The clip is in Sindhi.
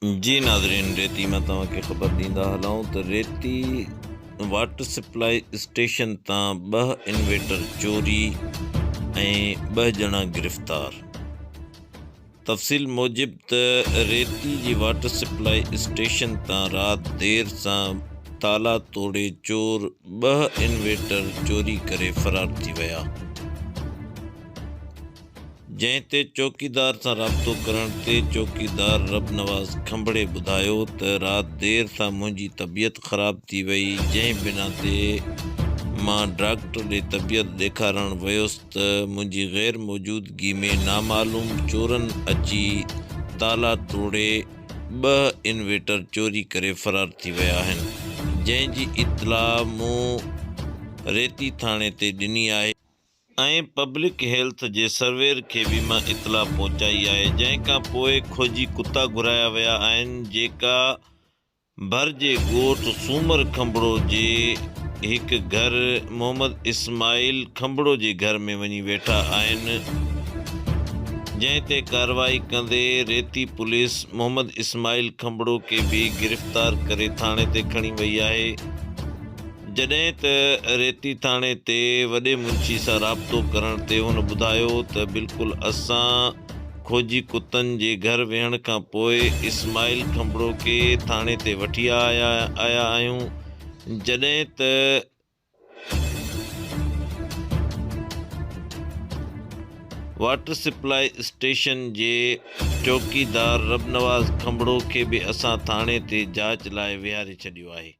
جي ناظرين ريتي مان توهان کي خبر ڏيندا هلون ته ريتي واٽر سپلائي اسٽيشن تان ٻه انويٽر چوري ۽ ٻه ڄڻا گرفتار تفصيل موجب ته ريتي جي واٽر سپلائي اسٽيشن تان رات دير سان تالا توڙي چور ٻه انويٽر چوري ڪري فرار ٿي ويا. جنهن تي چوڪيدار سان رابطو ڪرڻ تي چوڪيدار ربنواز کنڀڙي ٻڌايو ته رات دير سان منهنجي طبيعت خراب ٿي وئي جنهن بنا تي مان ڊاڪٽر ڏي طبيعت ڏيکارڻ ويس ته منهنجي غير موجودگي ۾ نامعلوم چورن اچي تالا ٽوڙي ٻه انويٽر چوري ڪري فرار ٿي ويا آهن جنهن جي اطلاع مون ريتي ٿاڻي تي ڏني آهي. ۽ پبلڪ هيلٿ جي سرويئر کي به مان اطلاع پهچائي آهي جنهن کان پوء کوجي ڪتا گهرايا ويا آهن جيڪا ڀر جي ڳوٺ سومر کنڀڙو جي هڪ گهر محمد اسماعيل کنڀڙو جي گهر ۾ وڃي ويٺا آهن جنهن تي ڪارروائي ڪندي ريتي پوليس محمد اسماعيل کنڀڙو کي به گرفتار ڪري ٿاڻي تي کڻي وئي آهي. جڏهن ته ريتي ٿاڻي تي وڏي منشي سان رابطو ڪرڻ تي هن ٻڌايو ته بلڪل اسان کوجي ڪتن جي گهر ويهڻ کان پوء اسماعيل کنڀڙو کي ٿاڻي تي وٺي آيا آهيون جڏهن ته واٽر سپلائي اسٽيشن جي چوڪيدار ربنواز کنڀڙو کي به اسان ٿاڻي تي جاچ لاء ويهاري ڇڏيو آهي.